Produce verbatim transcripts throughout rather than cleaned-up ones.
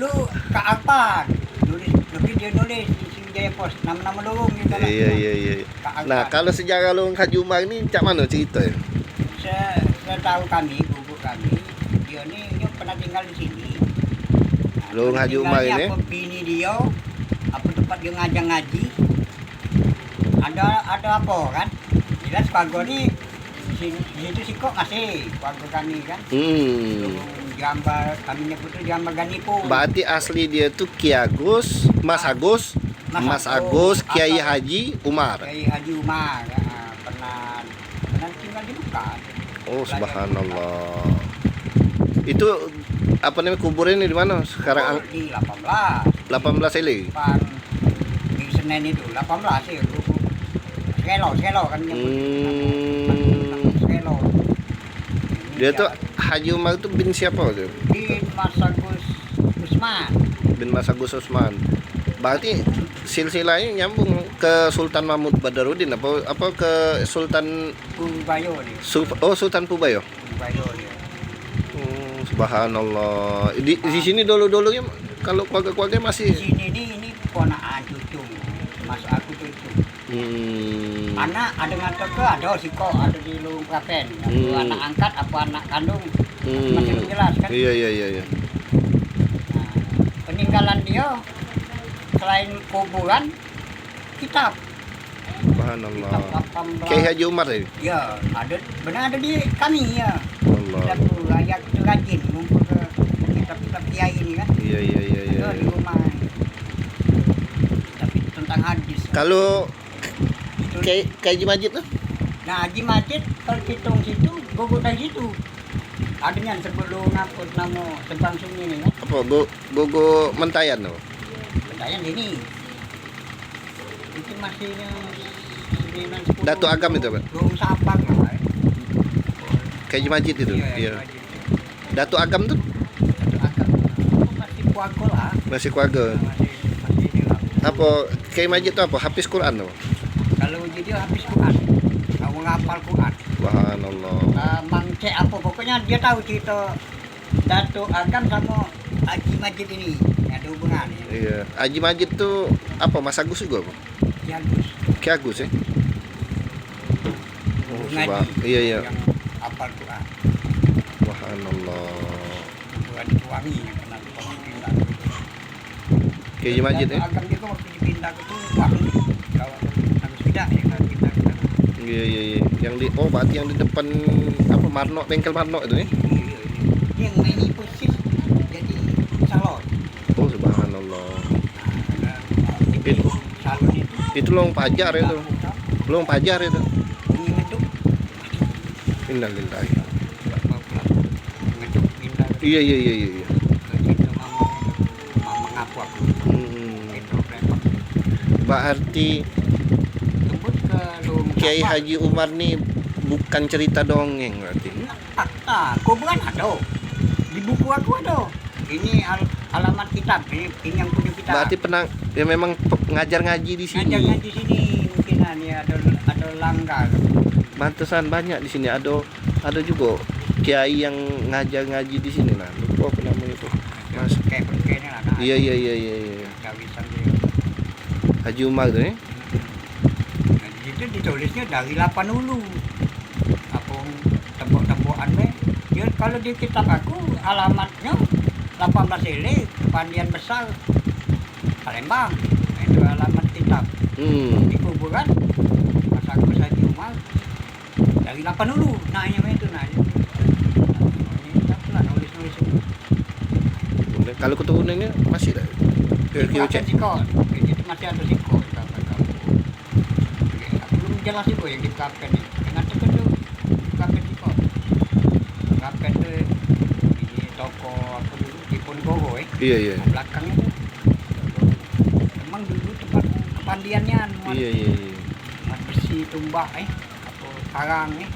Tu Kak Arpan. Nulis, nulis dia nulis di sini Jaya Pos. Nama-nama lorong dia galak. Iya, iya, iya. Kak Arpan. Nah, kalau sejarah lorong Haji Umar ni cak mano cerita? Se-, setahu kami, guguk kami, dia ni, dia pernah tinggal di sini. Nah, lorong Haji Umar ni ini? Apa bini dia, apa tempat dia ngajar ngaji, ada, ada apa kan? Jelas keluarga ni, di sini, di situ sikok masih keluarga kami kan. Hmm. Lorong Jambar, kami nyebut tu Jambar Ganipun. Berarti asli dia tu Ki Agus, Mas Agus, Mas Mas Agus, Agus, Kiai Haji Umar. Kiai Haji Umar, ya, pernah, pernah tinggal di Mekah. Oh, subhanallah. Itu, apa namanya, kuburannya di mana sekarang? Kubur di lapan belas. Lapan belas Ele? Depan di Senen itu, lapan belas ya, kubur. Sekelo, sekelo kan nyebut. Hmm. Sekelo. Dia tu Haji Umar tu bin siapa tu? Bin Mas Agus Usman. Bin Mas Agus Usman. Berarti silsilahnya nyambung ke Sultan Mahmud Badarudin apa, apa ke Sultan Pubayo ni. Sul-, oh, Sultan Pubayo. Pubayo dia. Oh, subhanallah. Di, di sini dulu-dulunya kalau keluarga-keluarga masih. Di sini ni, ini ponakan cucu. Masuk aku cucu. Hmm. Anak ada ngato ke ada siko, ada di Lubung Prapen. Hmm. Anak angkat apa anak kandung? Hmm. Masih belum jelas kan? Iya, iya, iya, iya. Nah, peninggalan dia selain kuburan, kitab. Subhanallah. Kitab lapan belas. Kiai Haji Umar tadi? Ya, ada, benar ada di kami ya. Allah. Kitab tu, ayah kita rajin ngumpul ke kitab-kitab kiai ni kan. Iya, iya, iya, iya. Ada di rumah. Tapi tentang hadis. Kalau Kiai, Kiai Haji Majid tu? Nah, Haji Majid kalau kita situ, gogok dari situ. Ada yang sebelum ngaput nama Sebang Sungai ni kan. Apa? Go-, gogok Mentayan tu? Mentayan sini. Itu masih sembilan sepuluh. Datuk Agam itu, Pak? Belum sabar lah, eh. Kiai Haji Majid itu? Iya, iya. Kiai Haji Majid. Datuk Agam tu? Datuk Agam. Masih keluarga lah. Masih keluarga. Masih, masih ini lah. Apa, Kiai Majid tu apa? Hafiz Quran tu? Kalau dia, dia hafiz Quran. Tahu ngapal Quran. Subhanallah. Ah, Mang Cek apa, pokoknya dia tahu cerita Datuk Agam sama Haji Majid ini. Ada hubungan ni. Iya. Haji Majid tu apa? Mas Agus juga apa? Ki Agus. Ki Agus, eh? Oh, ngaji. Iya, iya. Yang hafal Quran. Subhanallah. Quran itu wangi, yang pernah dipindah. Kiai Haji Majid, eh? Agam juga waktu dipindah ke tu, wangi. Kalau Agus Fidah yang pindah ke sana. Iya, iya, iya. Yang di, oh, berarti yang di depan, apa, Marnok, bengkel Marnok itu, eh? Iya, iya, iya. Yang main persis jadi salon. Oh, subhanallah. Nah, itu salon itu. Itu lowong pajar itu. Lowong pajar itu. Ini ngeduk. Innalillahi. Ngeduk pindah. Iya, iya, iya, iya, iya. Ke situ mama, mama ngaku aku. Hmm. Itu repot. Berarti tembus ke lowong Kiai Haji Umar ni bukan cerita dongeng berarti. Fakta, kuburan ada. Di buku aku ada. Ini al-, alamat kitab. Ini, ini yang punya kitab. Berarti pernah, ya, memang pe-, ngajar ngaji di sini. Ngajar ngaji sini. Mungkin, ah, ni ada, ada langgar. Pantesan banyak di sini. Ada, ada juga kiai yang ngajar ngaji di sini lah. Lupa apa namanya tu. Mas. Kayak, kayak ni lah, nah. Iya, iya, iya, iya, iya. Gawisan dia. Haji Umar tu, eh? Nah, di situ ditulisnya dari lapan ulu. Apa, tembok-tembokan be. Dia, kalau di kitab aku, alamatnya lapan belas Ele, Pandian Besar, Palembang. Nah, itu alamat kitab. Hmm. Di kuburan Mas Agus Haji Umar dari lapan ulu. Nah, yang itu, nah, itu. Ini tak pula nulis-nulis itu. Boleh. Kalau keturunannya masih tak? Ke, ke Ucek? Sikok. Jadi itu masih ada sikok. Belum jelas juga yang di Klapen ni. Dengan tertentu Klapen sikok. Klapen tu ini toko apa dulu, Diponegoro, eh. Iya, iya. Belakang itu. Memang dulu tempat kepandiannya, muat. Iya, iya, iya. Muat besi, tumbak, eh. Apa, karang, eh.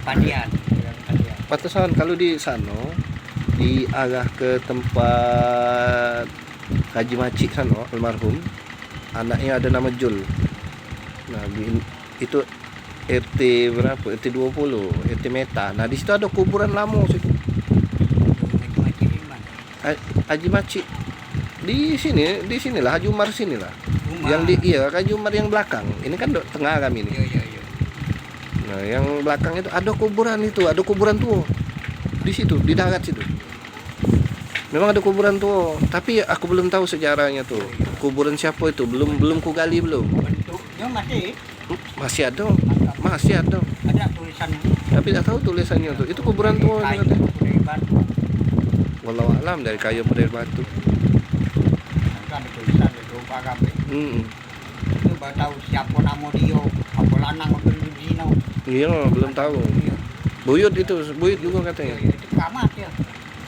Pandian. Pandian. Pantesan kalau di sano, di arah ke tempat Haji Macik sano, almarhum, anaknya ada nama Jul. Nah, di, itu R T berapa? R T dua puluh, R T Meta. Nah, di situ ada kuburan lama situ. Haji Macik di mana? A-, Haji Macik. Di sini, di sinilah Haji Umar sinilah. Umar. Yang di, iya, Haji Umar yang belakang. Ini kan dok tengah kami ni. Iya, iya, iya. Nah, yang belakang itu ada kuburan itu, ada kuburan tua. Di situ, di darat situ. Memang ada kuburan tua, tapi aku belum tahu sejarahnya tuh. Kuburan siapa itu? Belum, belum kugali belum. Bentuknya masih Masih ada, masih ada. Ada tulisannya. Tapi tak tahu tulisannya tuh. Itu kuburan tua, kayu, katanya. Dari batu. Wallahu alam, dari kayu apa dari batu. Itu ada tulisan itu, Pak Kabeh. Mm-mm. Itu baru tahu siapa nama dia, apa lanang, apa dino. Iya, belum tahu. Iya. Buyut itu, buyut juga katanya. Iya, iya, itu keramat ya.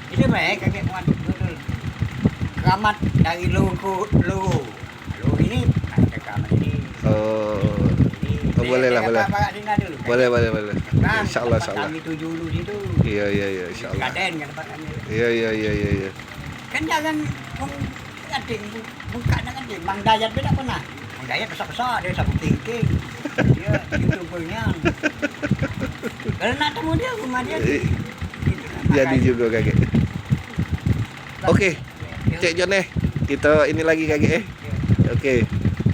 Itu baik, kakek kuat, betul. Keramat dari loko, loko. Lalu ini ada kamar ini. Oh. Ini, oh, ini boleh lah, boleh. Boleh, boleh, boleh. Insyaallah, insyaallah. Kami tuju dulu situ. Iya, iya, iya, insyaallah. Kaden kan tempat kami. Iya, iya, iya, iya, iya. Kan jangan meng-, kading, bu-, buka nak kading. Mang Dayat be tak pernah. Mang Dayat besar-besar, dia sapu tingking. Dia youtubernya. Kalau nak temu dia, rumah dia. Eh, jadi juga, kakek. Oke. Cek Jon eh, kita ini lagi kagek eh. Oke.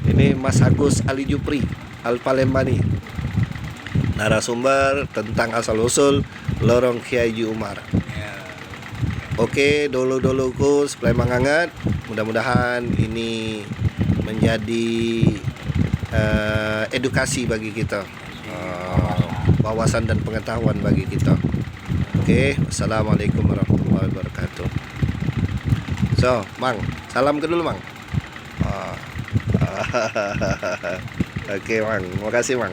Ini Mas Agus Ali Jupri, Al Palembani. Narasumber tentang asal usul lorong Kiai Haji Umar. Oke, dulu-duluku sepelai manganget. Mudah-mudahan ini menjadi eh, edukasi bagi kita. Eh, wawasan dan pengetahuan bagi kita. Oke, assalamualaikum warahmatullahi wabarakatuh. So, Mang, salam ke dulu, Mang. Ah. Oke, Mang. Makasih, Mang.